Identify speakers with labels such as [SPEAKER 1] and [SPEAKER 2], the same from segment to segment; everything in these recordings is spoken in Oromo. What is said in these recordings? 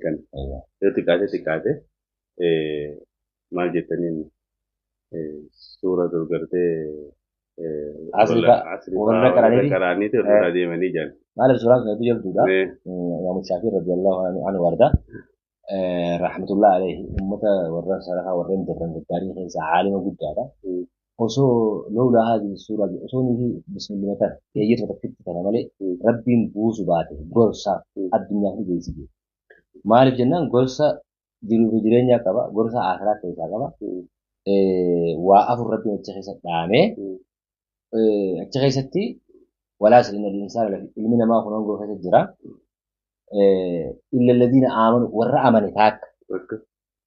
[SPEAKER 1] Kana. Yoo xiqqaate xiqqaate maal jettaniin suura gartee
[SPEAKER 2] Asri fa'a warra qaraniiti.
[SPEAKER 1] Qaraniiti irra deemanii jiran.
[SPEAKER 2] Maaliif suuraan sun hedduu jabduudha. Imaamu Shaafii radiyallahu anhu warda rahmatullah alayhi ummata warra sarakaa warreen dabran gaggaarii keessaa caalima guddaadha. Osoo lawlaa haadhihi suuraa osoo nifi bismillima tana keeyyatuma takkitti tana malee rabbiin buusu baate gorsa addunyaaf ni geessi jedhe. Maaliif jennaan gorsa jiruu fi jireenyaa qaba, gorsa akhiraa keessaa qaba. Waa afur rabbiin achi keessa dhaamee achi keessatti walaa sirna insaana lafi ilmi namaa kun hongoo keessa jira. Illa alladhiina aamanu warra amane taakka.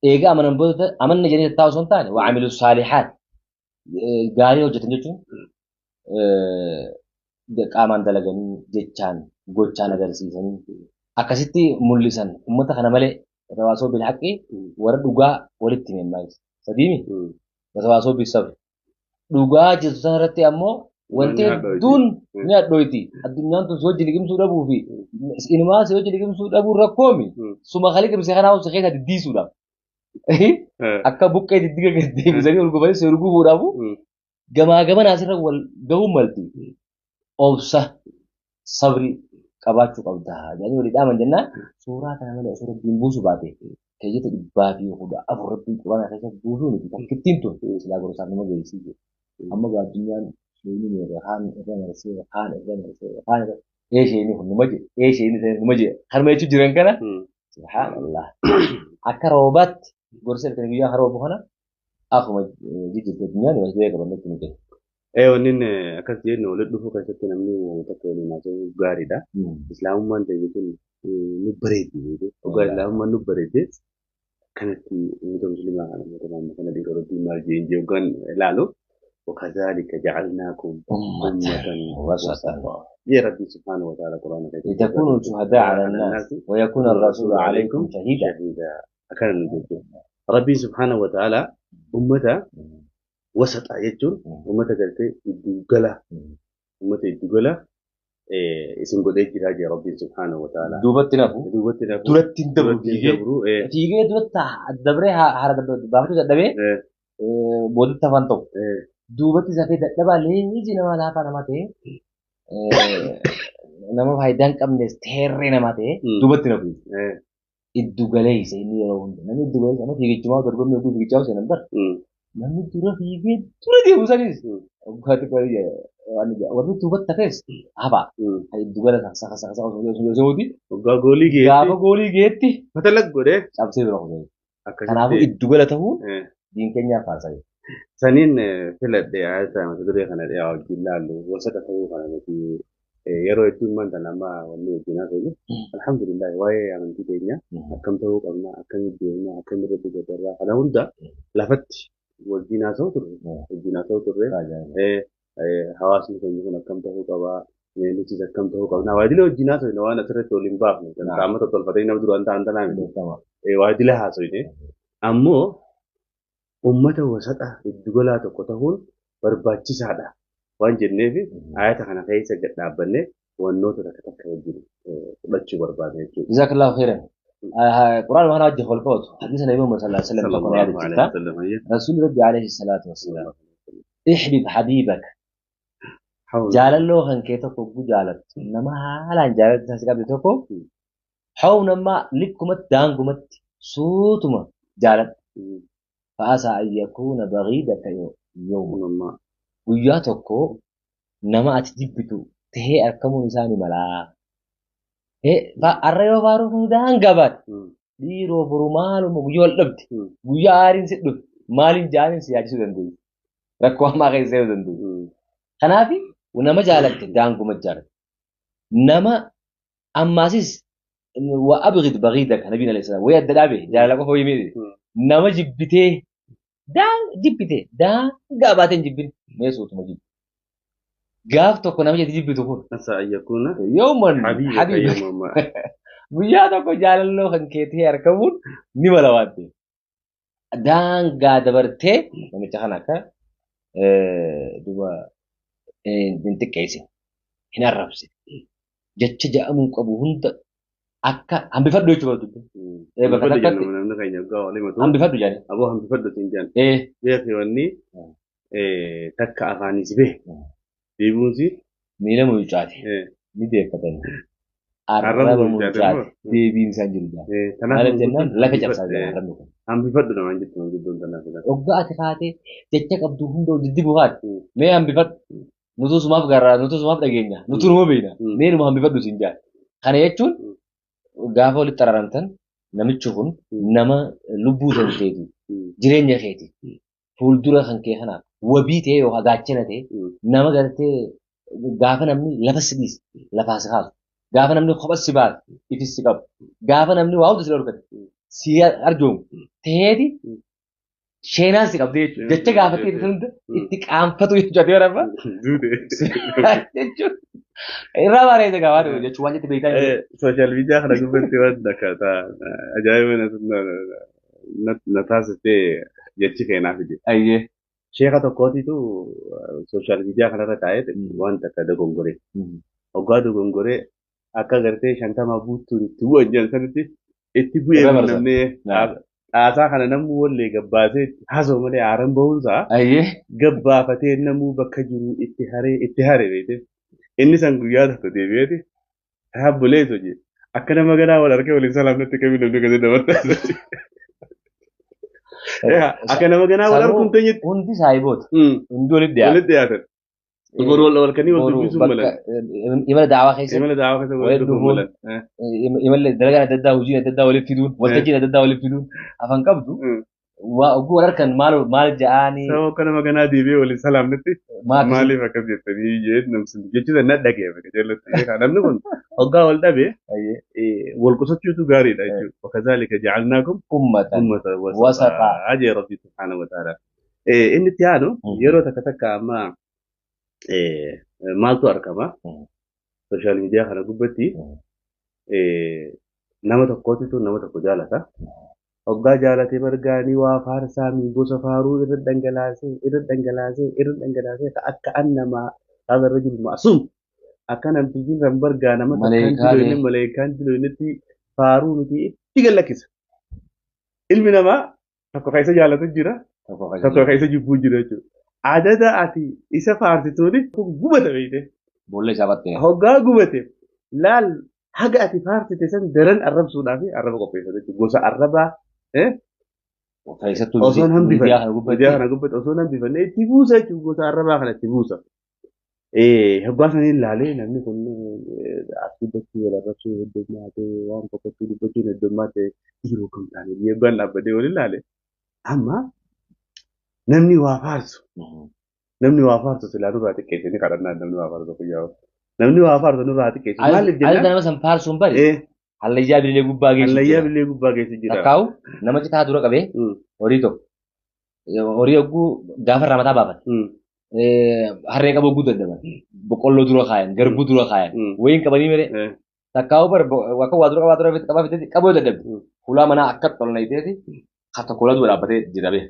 [SPEAKER 2] Eega amanan booda amanna jedhanii taa'u osoo hin taane wa amilu saalihaat gaarii hojjetan jechuun qaamaan dalaganii jechaan gochaan agarsiisanii akkasitti mul'isan ummata kana malee watawaasoo bil haqqi warra dhugaa walitti himemmaayis sadiimi watawaasoo bil sabri dhugaa jirtu sana irratti ammoo wanti hedduun ni hadhooyti addunyaan tun si wajji liqimsuu dhabuu fi inumaa si wajji liqimsuu dhabuun rakkoomi suma ka liqimse kanaa si keessa diddiisuudhaaf akka buqqee diddiga gad deebisanii ol gubanii si urgufuudhaafu gamaa gamana asirra wal gahuun malti obsa sabri qabaachuu qabda jedhanii walii dhaaman jennaan suuraa kana malee osoo rabbiin buusu baate keeyyata 114 rabbiin quraana keessa buusuu miti takkittiin tun silaa gorsaaf nama geessii jedhu. Amma gaa addunyaan sheeyni meeqa kaan irra marsee kaan irra marsee kaan irra ee sheeyni kun numa jedhe ee sheeyni sana numa jedhe kanuma jechuu jiran kana subhaanallah akka roobaatti gorsa halkanii guyyaa haroobu kana akkuma jijjiirte addunyaan wal gahee qaban natti nuti.
[SPEAKER 1] Wanni akkas jennu walitti dhufuu keessatti namni waan tokko waliin haasa'uu gaariidha. Islaamummaan ta'e jechuun nu bareeddi. Dhugaa islaamummaan nu bareedde kanatti uummata musliimaa kana uummata naannoo kana dhiiroo rabbiin maal jeen jee hoggaan ilaalu wakazaalika jacalnaakum ummatan
[SPEAKER 2] wasatan
[SPEAKER 1] jee rabbiin subhaanahu wa ta'ala quraana keessatti.
[SPEAKER 2] لتكونوا شهداء على الناس ويكون الرسول عليكم شهيدا.
[SPEAKER 1] Shahiida akkana nu jechuudha. Rabbiin subhaanahu wa ta'ala ummata wasaxa jechuun ummata gartee giddugala ummata giddugala isin godhee jira jee rabbiin subhaanahu wa ta'ala.
[SPEAKER 2] Duubatti nafu.
[SPEAKER 1] Duubatti nafu.
[SPEAKER 2] Duratti hin dabru
[SPEAKER 1] Duratti hin
[SPEAKER 2] fiigee.
[SPEAKER 1] dabru.
[SPEAKER 2] Fiigee duratti dabree hara baafachuu dadhabee boodatti hafan ta'u. Duubatti safee dadhabaa leenji nama laafaa nama ta'e nama faayidaa hin qabnes teerree nama ta'e duubatti nafu. Iddu galeessa inni yeroo hunda namni iddu galeessa nama fiigichumaa dorgommii oguu fiigichaa seenan bara. Namni dura fiigee dura deemu sanis waggaatti warri duubatti hafes hafa. Iddu gala saka saka saka osoo osoo
[SPEAKER 1] Waggaa goolii geetti.
[SPEAKER 2] gaafa goolii geetti
[SPEAKER 1] Fatalak godhee.
[SPEAKER 2] cabsee bira kutee.
[SPEAKER 1] Akkasitti.
[SPEAKER 2] Kanaafuu iddu gala ta'uun diin keenyaaf faarsaa jira.
[SPEAKER 1] Saniin filadhe ayata mata duree kana dhiyaa wajjin laallu wasaxa ta'uu kana nuti yeroo hedduu immoo tan amma wanni wajjin haasofnu alhamdulillah waa'ee amantii keenya akkam ta'uu qabna akkamitti deemna akkam irratti gargaarraa kana hunda lafatti wajjin haasa'u turre wajjin haasa'u turre hawaasni keenya kun akkam ta'uu qaba nutis akkam ta'uu qabna waajjira wajjin haasofne waan asirratti waliin baafne kan qaama tottolfatanii nama duraan ta'an tanaa miti waajjira haasofne ammoo ummata wasaxa giddugalaa tokko ta'uun barbaachisaadha waan jenneef ayata kana keessa gad dhaabbannee wannoota takka takka wajjin fudhachuu barbaadna jechuudha.
[SPEAKER 2] Jazakallahu khairan. Quraan waan wajjin wal qabatu hadiisa Nabii Muhammad sallallahu alaihi wasallam tokko yaadachiifta. Rasuulli Rabbi alayhi salaatu wassalaam ihbib habiibaka jaalalloo kan kee tokko hogguu jaalattu nama haalaan jaalalli si qabde tokko hawna likkumatti daangumatti suutuma jaaladhu. Fa'asaa an yakuuna baghiidaka yawma guyyaa tokko nama ati jibbitu tahee argamuun isaa ni malaa. Har'a yoo faaruu kun daangaa baate dhiiroo boru maaluma guyyaa wal dhabde guyyaa aariin si dhufe maaliin jaaniin si yaachisuu dandeessi. Rakkoo hamaa keessa seenuu dandeessi. Kanaaf nama jaalatte daanguma jaalatte. Nama ammaasis wa abghid baghiidaka nabiin alayhi salaam wayii adda dhaabe jaalala qofa wayii miti. Nama jibbitee daan jibbitee daangaa baatee hin jibbin mee suutuma jibbi. Gaaf tokko nama jetti jibbitu kun
[SPEAKER 1] Asa an yakuuna
[SPEAKER 2] yawman
[SPEAKER 1] habiibaka
[SPEAKER 2] habiibaka
[SPEAKER 1] yawman ma.
[SPEAKER 2] guyyaa tokko jaalalloo kan keetii argamuun ni mala waan ta'eef. Daangaa dabartee namicha kana akka duuba hin xiqqeessin hin arrabsin jecha ja'amuu qabu hunda akka hambifadhu jechuudha dubbi. Bakka takkatti.
[SPEAKER 1] Namni keenya waggaa wal himatu.
[SPEAKER 2] Hambifadhu jedhani.
[SPEAKER 1] Aboo hambifadhu siin jedhan. Beekni wanni takka afaanis bee. Deebi'uunsi.
[SPEAKER 2] Miila mucucaati. Ni deeffatani. Arraba mucucaati. Deebiin isaan jiru jaa. Maaliif jennaan lafa cabsaa jira arrabni kun.
[SPEAKER 1] Hambifadhu namaan jettu manguddoon tanaaf.
[SPEAKER 2] Waggaa ati kaatee jecha qabdu hunda diddibu haati. Mee hambifadhu. Nutu sumaaf garraa nutu sumaaf dhageenya. Nutu numa beekna. Mee numa hambifadhu siin jaa. Kana jechuun gaafa walitti araramtan namichi kun nama lubbuu san keeti jireenya keeti fuuldura kan kee kanaaf wabii ta'e yookaan gaachana ta'e nama gartee gaafa namni lafa si dhiise lafaa si kaasu gaafa namni kopha si baase ifis si qabu gaafa namni waa hunda si dhorkate si arjoomu ta'eeti sheenaan si qabde jechuudha. Jecha gaafattee hunda itti qaanfatu jechuudha. Ati warra jechuudha. Irraa bareeda gaafatu jechuun waan jette beektaa.
[SPEAKER 1] Sooshaal miidiyaa kana gubbatti waan akka ajaa'iba na taasistee jechi keenaaf fide.
[SPEAKER 2] Ayyee.
[SPEAKER 1] Sheeka tokkootitu sooshaal miidiyaa kanarra taa'ee waan takka dogongoree. Hoggaa dogongoree akka gartee 50 guutuun itti bu'an jedhan sanitti itti bu'ee namni haasaa kana namni wallee gabbaasee haasa'u malee haaraan bahuunsaa gabbaafatee namuu bakka jiru itti haree beekte. Inni san guyyaa tokko deebi'eeti dhaabbilee hojii akka nama ganaa wal harkee waliin salaamnatti kami namni akkasii dabarta. Akka nama ganaa wal harkuun teenyetti.
[SPEAKER 2] Hundi saayiboota. Hundi walitti dhiyaatan.
[SPEAKER 1] Walitti dhiyaatan. Boru wal halkanii wal dubbisuun malan.
[SPEAKER 2] Imala daawaa keessa.
[SPEAKER 1] Imala daawaa keessa wal dubbisuun malan.
[SPEAKER 2] Imala dalagaan adda addaa hojiin adda addaa walitti fiduun waltajjiin adda addaa walitti fiduun afaan qabdu. Oguu wal harkan maal ja'anii.
[SPEAKER 1] Sababa akka nama ganaa deebi'ee waliin salaamnetti maaliif akkas jettanii jechuudha na dhageeffate jalatti. Namni kun hoggaa wal dhabe wal qusachuutu gaariidha jechuudha. Wakazaalika ja'alnaakum
[SPEAKER 2] ummatan
[SPEAKER 1] wasataa ajee Rabbi subhaanahu wa ta'ala. Inni itti aanu yeroo takka takka amma maaltu argama? Sooshaal miidiyaa kana gubbatti nama tokkootitu nama tokko jaalata. Hoggaa jaalatee margaanii waa faarsaa gosa faaruu irra dhangalaasee irra dhangalaasee irra dhangalaasee akka annamaa haala irra jiru maasum akka namtijjiin san bargaa nama takkaan maleekaan jiru faaruu nuti itti gallakkisa. Ilmi namaa tokko keessa jaalatu jira tokko keessa jibbuu jira jechuudha. Adada ati isa faarsituuni gubata beekte.
[SPEAKER 2] Boolla isaa battee.
[SPEAKER 1] Hoggaa gubate laal haga ati faarsite san daran arrabsuudhaaf arraba qopheeffate jechuudha. Gosa arrabaa. Osoon hambifanne miidiyaa kana gubbatti osoon hambifanne itti buusa jechuudha. Gosa arrabaa kana itti buusa. Hoggaa saniin ilaalee namni kun as dubbachuu wal arrabsuu heddummaate waan tokkotti dubbachuun heddummaate yeroo kam taane hoggaan dhaabbatee wal ilaale. Amma namni waa faarsu. Namni waa faarsu silaa nurraa xiqqeessanii kadhannaa namni waa faarsu guyyaa. Namni waa faarsu nurraa xiqqeessu. Maaliif jennaan?
[SPEAKER 2] Adda nama san faarsuun bari. Hallayyaa billee gubbaa geessu.
[SPEAKER 1] Hallayyaa billee gubbaa geessu jira.
[SPEAKER 2] Takkaa'u nama citaa dura qabee horii tokko horii hogguu gaafa irraa mataa baafate. Harree qabu hogguu dadhaban. Boqqolloo dura kaayan garbuu dura kaayan wayiin qabanii malee. Takkaa'u bar akka waa dura qabaa dura qabaa fiteeti qabuu dadhabde. Hulaa manaa akka tolnayiteeti ka tokko hulaa dura dhaabbatee jira bee.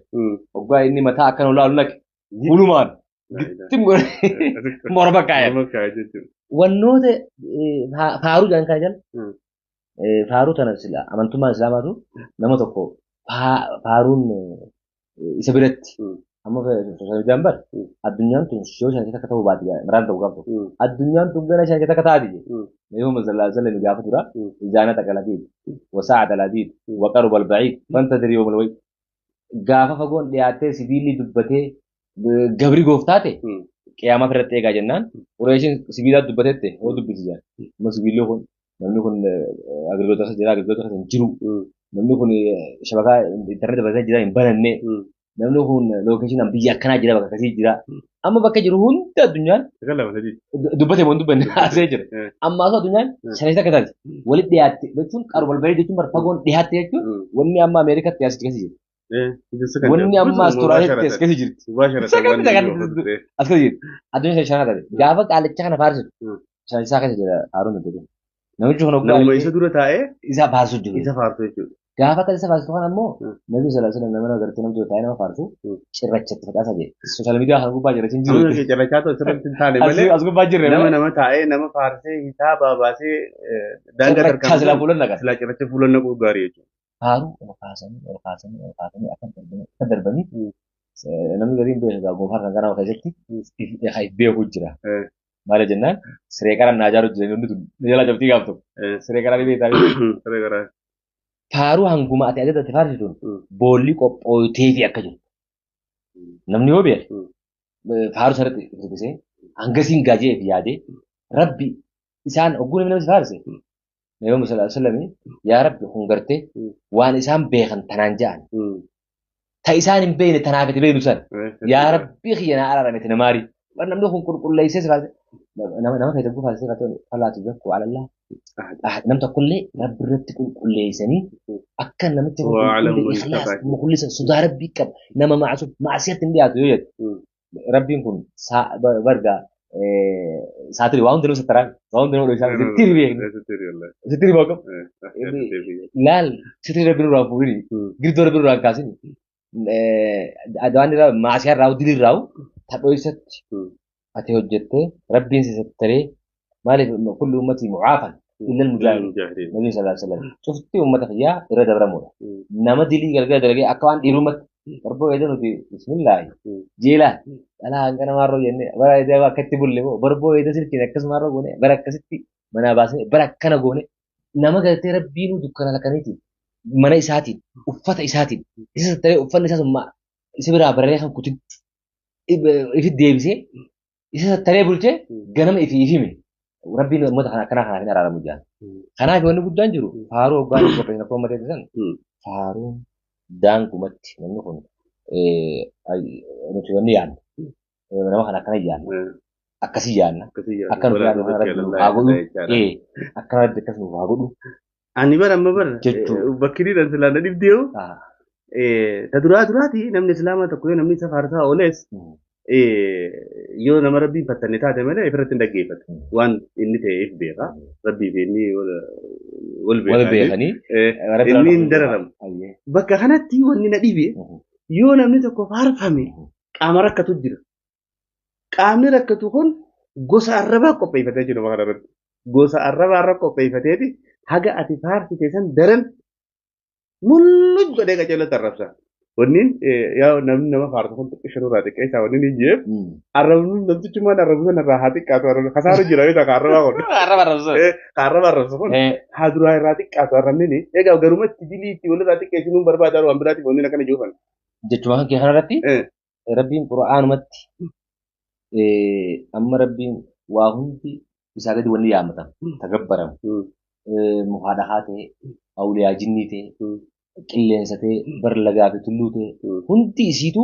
[SPEAKER 2] Hoggaa inni mataa akkana hulaa ol naqe. Hulumaan gittim morma kaayan. Wannoota faaruu jedhan kana jala faaruu tana amantummaan islaamaatu nama tokko faaruun isa biratti amma sooshaal bar addunyaan tun yoo shan takka ta'uu baate maraan ta'uu qabdu addunyaan tun gara shan takka taati Nabi Muhammad sallallahu alaihi wasallam gaafa tura ijaana takalatiin wasaa'ata ladiid waqaruba alba'iid fantadiri yawmal wayl gaafa fagoon dhiyaatee sibiilli dubbatee gabri gooftaate qiyaamaa irratti eegaa jennaan Qureeshiin sibiilaa dubbateette hoo dubbisi jedhan amma sibiilli kun namni kun agilgoota keessa jira agilgoota keessa hin jiru namni kun shabakaa intarneetii bakka jira hin bananne namni kun lookeeshinaan biyya akkanaa jira bakka akkasii jira amma bakka jiru hunda addunyaan dubbate moo hin dubbanne haasee jira amma asoo addunyaan shaneessa akka taate walitti dhiyaatte jechuun qaru balbalii jechuun bar fagoon dhiyaatte jechuun wanni amma Ameerikaatti as keessa jirti. Wanni amma Asturaaliyaatti as keessa jirti. As keessa jirti. Addunyaan shanaa taate gaafa qaalicha kana faarsitu shaneessaa keessa jira faaruun dubbate. Namichi kun hoggaa
[SPEAKER 1] Nama isa dura taa'ee
[SPEAKER 2] isa faarsu jiru.
[SPEAKER 1] Isa faarsu jechuudha.
[SPEAKER 2] Gaafa akka isa faarsu kana ammoo Nabi sallallahu alaihi wasallam nama agartee namni dura taa'ee nama faarsu cirrachatti facaasa jedhe. Sooshaal miidiyaa kana gubbaa jira hin jiru.
[SPEAKER 1] Namni cirrachaa ta'u sirriitti hin taane malee.
[SPEAKER 2] As gubbaa jirre
[SPEAKER 1] nama nama taa'ee nama faarsee hisaaba baasee daangaa
[SPEAKER 2] tarkaanfii. Silaa fuula naqa.
[SPEAKER 1] Silaa cirracha fuula naquu gaarii jechuudha.
[SPEAKER 2] Faaruu ol kaasanii ol kaasanii ol kaasanii akka darbanii namni gariin beeku egaa goofaa kan kanaa keessatti if beeku jira. Maal jennaan siree qaraan naa ijaaru jira inni tun jala cabxii gaaf tokko. Siree qaraa ni beektaa.
[SPEAKER 1] Siree qaraa.
[SPEAKER 2] Faaruu hanguma ati ajajate faarsituun boolli qophooyteefi akka jiru. Namni yoo beeke faaruu sanatti hirkisee hangasiin gaajee fi yaadee Rabbi isaan ogguu namni faarse Nabi Muhammad sallallahu alaihi wasallam yaa Rabbi kun gartee waan isaan beekan tanaan ja'an ta isaan hin beekne tanaaf itti beeknu san yaa Rabbi kiyya naa araaramete namaari namni kun qulqulleessee si faarse nama keessa gufaa si faarse falaatu zakku alallah nam tokkollee Rabbi irratti qulqulleessanii akka namichi kun ikhlaas mukhlisan sodaa Rabbii qaba nama maasiyatti hin dhiyaatu yoo jedhu Rabbiin kun barga saatiri waan hundinuu sattaraan waan hundinuu isaa sittiri beekni sittiri beekamu laal sittiri Rabbi nurraa fuudhini girdoo Rabbi nurraa kaasini waan irraa maasiyaa irraa dilii irraa tadhoo isatti ati hojjettee Rabbiin si sattaree maaliif kulli ummatii mucaafan illa al-mujaahidiin Nabii sallallahu alaihi wasallam cufti ummata kiyyaa irra dabramuudha nama dilii galgala dalagee akka waan dhiirumatti barboo eeda nuti bismillaahi jeelaa dhalaa hanga namaarroo jennee bara eeda akkatti bulle moo barboo eeda silkiin akkasumarra goone bara akkasitti manaa baasnee bara akkana goone nama galtee Rabbiinuu dukkana halkaniitiin mana isaatiin uffata isaatiin isa sattaree uffanni isaa sun isa biraa bararee kan kutin ifi deebisee isa sattaree bulchee ganama ifi ifime Rabbiin uummata kana akkanaa kanaaf hin araaramu jaan. Kanaaf wanni guddaan jiru faaruu hoggaan qopheessina akkuma matee san faaruun daangumatti namni kun nuti wanni yaadna nama kana akkana yaadna akkasii yaadna akka nuti yaadnu kana Rabbi nuuf haa godhu akka Rabbi akkas nuuf haa godhu.
[SPEAKER 1] Ani bara amma bara bakki dhiiran silaa na dhibdee ta duraa duraati namni islaamaa tokko yoo namni isa faarsaa ooles yoo nama Rabbiin fattanne taate malee ifirratti hin dhaggeeffatu. Waan inni ta'eef beeka. Rabbii fi inni wal
[SPEAKER 2] beekanii.
[SPEAKER 1] Inni hin dararamu. Bakka kanatti wanni na dhibe yoo namni tokko faarfame qaama rakkatu jira. Qaamni rakkatu kun gosa arrabaa qopheeffatee jiru bakka kanarratti. Gosa arrabaa irra qopheeffateeti haga ati faarsite san daran mul'uj godhee qajeelatti arrabsa. Wanni yaa namni nama faarsu kun xiqqisha nurraa xiqqeessaa wanni ni jeef arrabnu namtichummaan arrabu sana irraa haa xiqqaatu arrabnu kasaaru jira yoo ta'u arrabaa kun.
[SPEAKER 2] Arraba arrabsu.
[SPEAKER 1] Arraba arrabsu kun haa duraa irraa xiqqaatu arrabni ni egaa garumatti dilii itti walirraa xiqqeessinuun barbaadaa waan biraatiif wanni akkana jiru.
[SPEAKER 2] Jechuma kan kee kanarratti Rabbiin Qur'aanumatti amma Rabbiin waa hundi isaa gadi wanni yaammatamu tagabbaramu muhaadhahaa ta'e awliyaa jinnii ta'e qilleensa ta'e bar lagaa fi tulluu ta'e hundi isiitu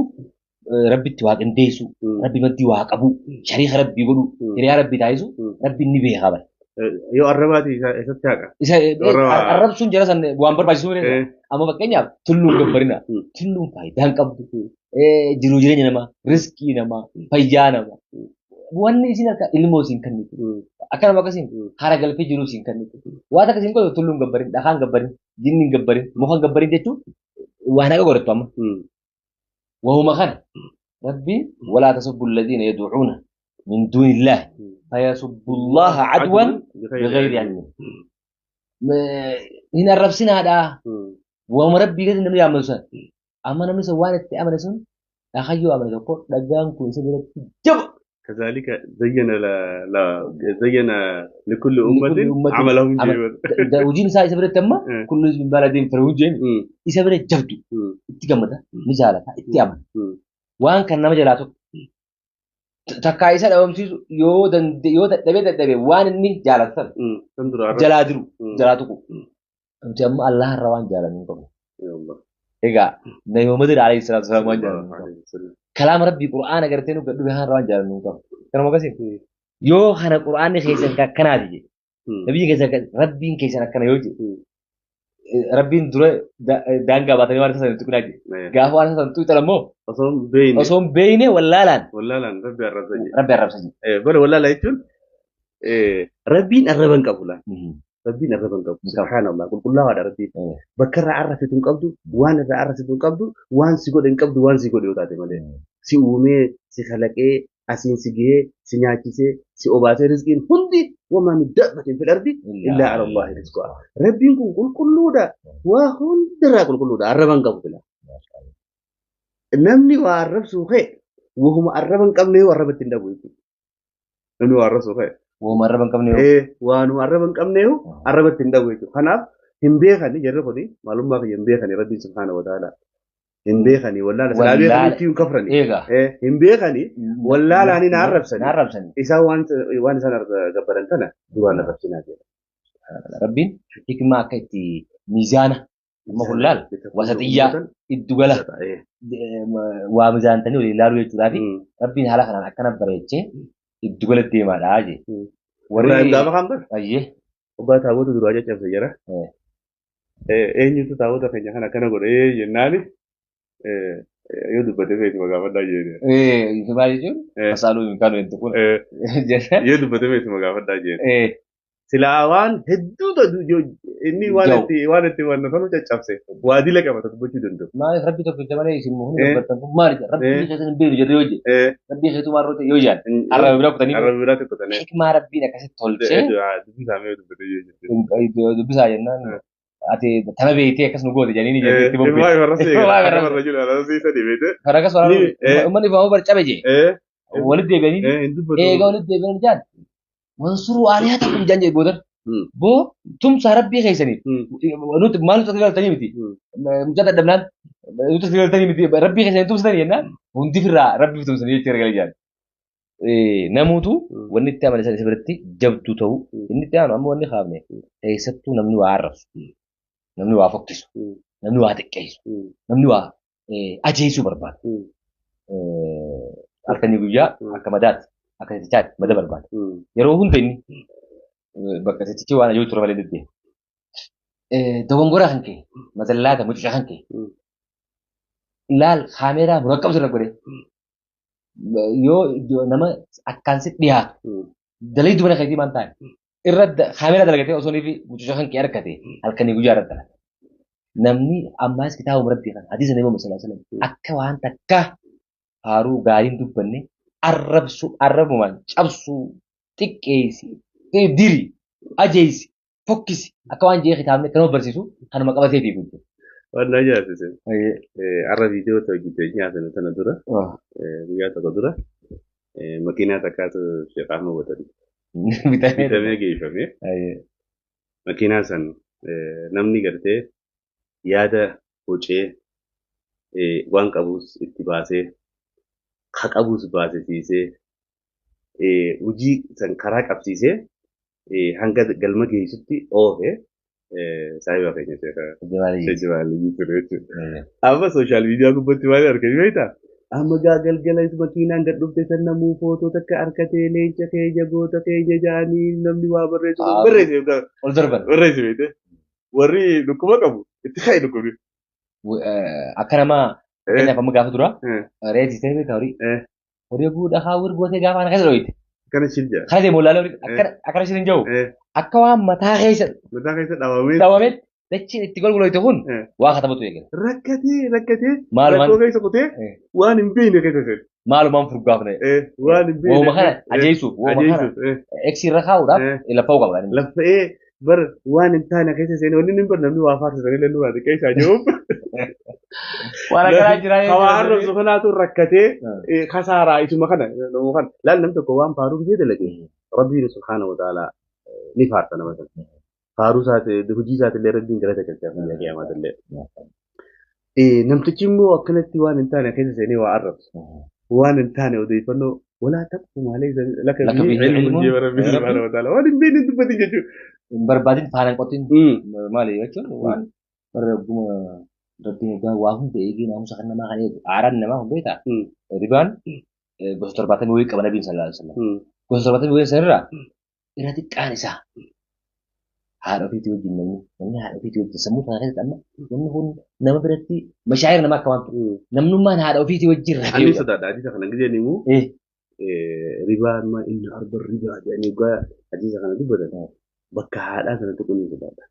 [SPEAKER 2] Rabbitti waa qindeessu Rabbi maddii waa qabu shariika Rabbii godhu hiriyaa Rabbii taasisu Rabbi ni beekaa bara.
[SPEAKER 1] Yoo arrabaati isatti haqa.
[SPEAKER 2] Arrabsuun jara san waan barbaachisu miti. Amma fakkeenyaaf tulluun gabbarina tulluun faayidaa hin qabdu jiruu jireenya namaa riskii namaa fayyaa namaa wanni isin harka ilmoo isin kennitu akka nama akkasiin hara galfee jiruu isin kennitu waan akkasiin godhu tulluun gabbarin dhakaan gabbarin jinniin gabbarin mukaan gabbarin jechuun waan haqa godhattu amma. Wahuma kana Rabbiin walaa tasubbu alladhiina yad'uuna min duunillaahi fayasubbu Allaha adwan bighayri ilmin. Hin arrabsinaadhaa. Wahuma Rabbii gadi namni yaammatu san. Amma namni sun waan itti amane sun dhakayyoo amane tokko dhagaan kun isa biratti jaba.
[SPEAKER 1] كذلك زين لا زين لكل أمة عملهم
[SPEAKER 2] جيدا. وجين ساي سبرت تما كل من بلدين فروجين يسبرت جبدو اتقمدا نجالة اتيام وان كان نما جلاتو تكايسا دومسي يو دند يو دبي دبي وان ني جالات جلادرو جلاتو انت ام الله روان جالا منكم
[SPEAKER 1] يلا
[SPEAKER 2] ايغا نبي محمد عليه الصلاه والسلام وان جالا كلام ربي قرآن أجرتينه قد بها روان جالا منكم كانوا ما قصين يو خنا قرآن خيسن كنادي نبي خيسن ربي خيسن كنا يوجي ربي درا دانغا باتني وارث سنتو كنادي قاه وارث سنتو تلمو أصوم بينه ولا لان
[SPEAKER 1] ولا لان ربي الرب سجي
[SPEAKER 2] ربي الرب سجي
[SPEAKER 1] إيه بل ولا لا يتون إيه ربي الربن قبولا ربي الربن قبول سبحان الله قل الله على ربي بكر عرفتون قبضو وان عرفتون قبضو وان سيقول إن قبضو وان سيقول يوتاتي مالي si uumee si kalaqee asiin si gahee si nyaachisee si obaasee riskiin hundi Wamaa min dabbatin fil ardi illaa ala Allaahi rizquhaa. Rabbiin kun qulqulluudha. Waa hundarraa qulqulluudha. Arraba hin qabu silaa. Namni waa arrabsuu ka'e wahuma arraba hin qabne yoo arraba ittiin dhabu jechuudha. Namni waa arrabsuu ka'e.
[SPEAKER 2] Wahuma arraba hin qabne yoo.
[SPEAKER 1] Waanuma arraba hin qabne yoo arraba ittiin dhabu jechuudha. Kanaaf hin beekani jarri kuni maalummaa kiyya hin beekani Rabbiin subhaanahu wa ta'ala. Hin beekani wallaala silaa beekani itti hin kafrani.
[SPEAKER 2] Eega.
[SPEAKER 1] Hin beekani wallaalaani na arrabsani.
[SPEAKER 2] Na arrabsani.
[SPEAKER 1] Isaan waan isaan gabbaran kana duraan arrabsinaa jedha.
[SPEAKER 2] Rabbiin hikmaa akka itti miizaana amma kun laal wasaxiyyaa iddugala waa miizaantanii waliin ilaaluu jechuudhaa fi Rabbiin haala kanaan akkana bareechee iddugala deemaadha jee.
[SPEAKER 1] Warri Ibrahim gaafa kan bar.
[SPEAKER 2] Ayyee.
[SPEAKER 1] Obbaa taabota duraa caccabse jira. Eenyutu taabota keenya kana akkana godhe jennaani yoo dubbate feetuma gaafadhaa jeeni.
[SPEAKER 2] Maal jechuun? Masaaluu hin kaanu hin tuqun.
[SPEAKER 1] Yoo dubbate feetuma gaafadhaa jeeni. Silaa waan hedduu inni waan itti waan itti waan sanu caccabse waa dila qabata dubbachuu danda'u.
[SPEAKER 2] Maaliif rabbi tokkicha malee isin hundi dubbattan kun maali? Rabbi keessan hin beeknu jedhee yoo jedhe. Rabbi keetu maal roote yoo jedhan. Arraba biraa kutanii.
[SPEAKER 1] Arraba biraatti kutanii.
[SPEAKER 2] Hikmaa rabbiin akkasitti tolchee.
[SPEAKER 1] Dubbisaa mee dubbate yoo jedhe.
[SPEAKER 2] Dubbisaa jennaan. Ati tana beektee akkas nu goote jedhanii ni jedhee itti bobbee.
[SPEAKER 1] Waa'ee farra seegaa. Farra jiru farra seesaa beekte.
[SPEAKER 2] Farra akkas waraana uummanni ifaa bar cabe jee. Walitti deebi'anii. Eega walitti deebi'anii jaan. Wansuruu aalihatakum jaan jedhe boodan. Boo tumsaa rabbii keessaniif. Nuti maal nuti galtanii miti. Mucaa dadhabnaan nuti galtanii miti rabbii keessanii tumsitanii jennaan hundi firraa rabbii tumsanii jechuu erga jaan. Namuutu wanni itti amane isa biratti jabduu ta'uu inni itti aanu amma wanni kaafne keessattuu namni waa arrabsu namni waa fokkisu namni waa xiqqeessu namni waa ajeesuu barbaadu. Halkanii guyyaa akka madaati akka sitichaati mada barbaada. Yeroo hunda inni bakka sitichi waan ajaju ture malee deddeema. Dogongoraa kan ka'e mazallaata mucuca kan ka'e laal kaameeraa muraqqabsu irra godhee yoo nama akkaan si dhiyaatu dalagdu mana keetii maan taane irra kaameeraa dalagatee osoo inni mucuca kan ka'e argate halkanii guyyaa irra dalaga. Namni ammaas kitaaba rabbii kan hadiisa nabi Muhammad sallallahu alaihi wasallam akka waan takka faaruu gaariin dubbanne arrabsu arrabumaan cabsuu xiqqeessi diri ajeessi fokkisi akka waan jee kitaabni kanuma barsiisu kanuma qabatee fiigu.
[SPEAKER 1] Waan na ajaa'ibsiise. Arra viidiyoo hojjetee nyaatan sana dura guyyaa tokko dura makiinaa takkaatu Sheekh Ahmad Watari. Bitamee geeffame. Makiinaa san namni gartee yaada bocee waan qabus itti baasee ka qabus baasisiisee hojii san karaa qabsiisee hanga galma geessutti oofe saahiba keenya Sheekh Jamaal ture jechuudha. Amma sooshaal miidiyaa gubbatti maal arganii beektaa? Amma gaa galgala makiinaan gad dhufte san namuu footoo takka argatee leenca keenya goota keenya jaanii namni waa barreessu barreesse
[SPEAKER 2] Ol darban.
[SPEAKER 1] barreesse beekte. Warri dhukkuba qabu itti ka'e dhukkubni.
[SPEAKER 2] Akka nama fakkeenyaaf amma gaafa dura reetii ta'e beekaa horii. Horii guudhaa haa gootee gaafa ana keessa dhoyite.
[SPEAKER 1] Akkana shil jaa.
[SPEAKER 2] Kana deemu laalee akkana shil hin jiru. Akka waan mataa keessa
[SPEAKER 1] Mataa keessa dhawamee.
[SPEAKER 2] dhawamee dachiin itti golgoloyte kun waa katabatu eegale.
[SPEAKER 1] Rakkatee rakkatee
[SPEAKER 2] Maalumaan
[SPEAKER 1] rakkoo keessa kutee waan hin beekne keessa seene.
[SPEAKER 2] Maalumaan furgaafne.
[SPEAKER 1] Waan hin beekne.
[SPEAKER 2] Wooma kana ajeessuuf wooma kana eksi irra kaa'uudhaaf laffa'uu qaba.
[SPEAKER 1] Laffa'ee bar waan hin taane keessa seene wanni hin bar namni waa faarsisanii illee nurraa xiqqeessaa jiruuf.
[SPEAKER 2] Waan akkanaa jira.
[SPEAKER 1] Hawaa arrabsu kanaatu rakkatee kasaaraa isuma kana nama kana laal namni tokko waan faaruu gisee dalage rabbiin subhaanahu wa ta'ala ni faarsa nama sana. Faaruu isaati hojii isaati illee rabbiin galata galchaa guyyaa qiyyaamaati illee. Namtichi immoo akkanatti waan hin taane keessa seenee waa arrabsu. Waan hin taane odeeffannoo walaa taqfu maalee laka bihi ilmuun jee rabbiin subhaanahu wa ta'ala waan hin beekne dubbatin jechuudha.
[SPEAKER 2] Hin barbaadin faana hin qotin maali jechuun waan warra guma rabbiin egaa waa hunda eegee naamusa kan namaa kan eegu aaraan namaa hun beektaa ribaan gosa 70 wayii qaba nabiin sallallahu alaihi wasallam. Gosa 70 wayii sanirraa irra xiqqaan isaa haadha ofiitii wajjin namni haadha ofiitii wajjin sammuu kana keessatti amma namni kun nama biratti mashaayir nama akka waan ture namnummaan haadha ofiitii wajjin rafee.
[SPEAKER 1] Ani sodaadha hadiisa kana giseen himu ribaan ma inni arba ribaa jedhanii dhugaa hadiisa kana dubbatan bakka haadhaa sana tuquu ni sodaadha.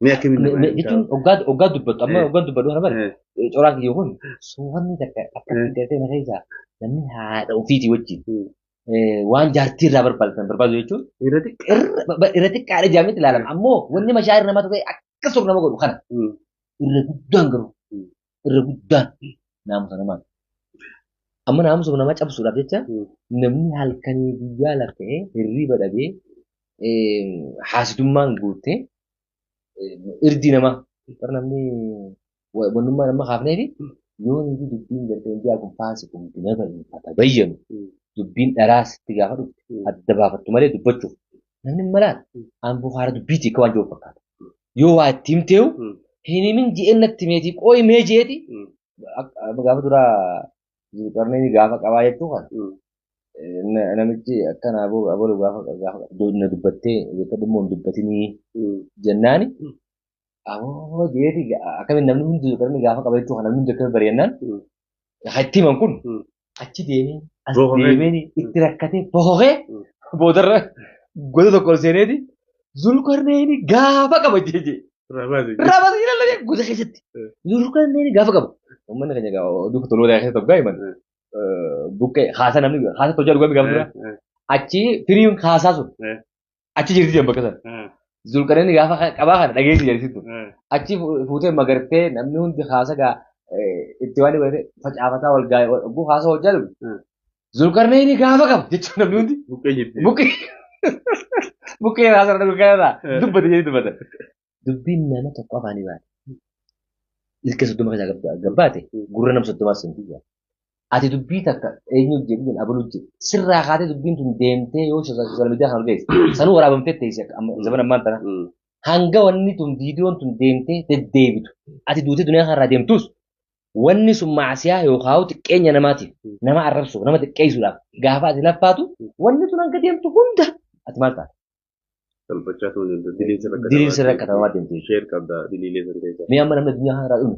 [SPEAKER 1] Mee akkamiin nama
[SPEAKER 2] Jechuun hoggaa dubbattu amma hoggaa dubbadhu kana bare coraan kiyya kun soofanni takka akka gartee na keessaa namni haadha ofiitii wajjin Waan jaartii irraa barbaadatan barbaadu jechuun
[SPEAKER 1] Irra xiqqaa.
[SPEAKER 2] Irra xiqqaadha jedhametti ilaalama. Ammoo wanni mashaayir namaa tokko akka soru nama godhu kana. Irra guddaan garuu irra guddaan naamusa namaati. Amma naamusa namaa cabsuudhaaf jecha namni halkanii guyyaa lafee hirriba dhabee haasidummaan guuttee irdii namaa bara namni wannummaa nama kaafneefi yoo niitii dubbiin gartee hin kun faasikum binaba'in fatabayyanu dubbiin dharaa sitti gaafa dhufte adda baafattu malee dubbachuuf namni malaan aan bukaara dubbiitii akka waan jiru fakkaata. Yoo waa itti himteewu hin himin je'een natti meetii qooyi mee je'eeti gaafa duraa Zulqarneen gaafa qabaa jechuu kana namichi akkana aboo gaafa gaafa na dubbattee yookaan immoo hin dubbatinii jennaani aboo jeeti akkamiin namni hundi Zulqarneen gaafa qaba jechuu kana namni hundi akkamiin bari jennaan itti himan kun achi deemee as deemee itti rakkatee bohokee boodarra gosa tokko ol seeneeti Zulqarneen gaafa qaba jeje. Rabaasi jedhan gosa keessatti. Zulqarneen gaafa qaba. Uummanni keenya oduu toluu keessatti tokko himan. Buqqee haasaa namni haasaa tolchaa dhugamii gaafa dura. Achi firiin haasaa sun achi jirti jedhan bakka sana. Zulqarneen gaafa qabaa kana dhageessi jedhisitu. Achi fuutee magartee namni hundi haasaa gaa itti waan godhatee facaafataa wal gaa haasaa hojjaa dhugu. Zulqarneen gaafa qaba jechuun namni hundi.
[SPEAKER 1] Buqqee jirti.
[SPEAKER 2] Buqqee buqqee haasaa dhugu kanarraa dubbate jedhee dubbata. Dubbiin nama tokko afaanii baate. Ilka 30 keessaa gabbaate gurra nama 30 seentu jira. Ati dubbii takka eenyu jedhu abaluu jedhu sirraa kaatee dubbiin tun deemtee yoo sooshaal miidiyaa kana geesse sanuu waraabamtee teesse zaman ammaan tana. Hanga wanni tun viidiyoon tun deemtee deddeebitu ati duutee duniyaa kanarraa deemtus wanni sun maasiyaa yookaan xiqqeenya namaatiif nama arrabsuuf nama xiqqeessuudhaaf gaafa ati laffaatu wanni tun hanga deemtu hunda ati maal taata?
[SPEAKER 1] Salphachaa ta'uu danda'a. Diliin sirra
[SPEAKER 2] Diliin sirra katabamaa deemte.
[SPEAKER 1] Sheer qabda diliilee sana keessa.
[SPEAKER 2] Mee amma namni addunyaa kanarraa dhume.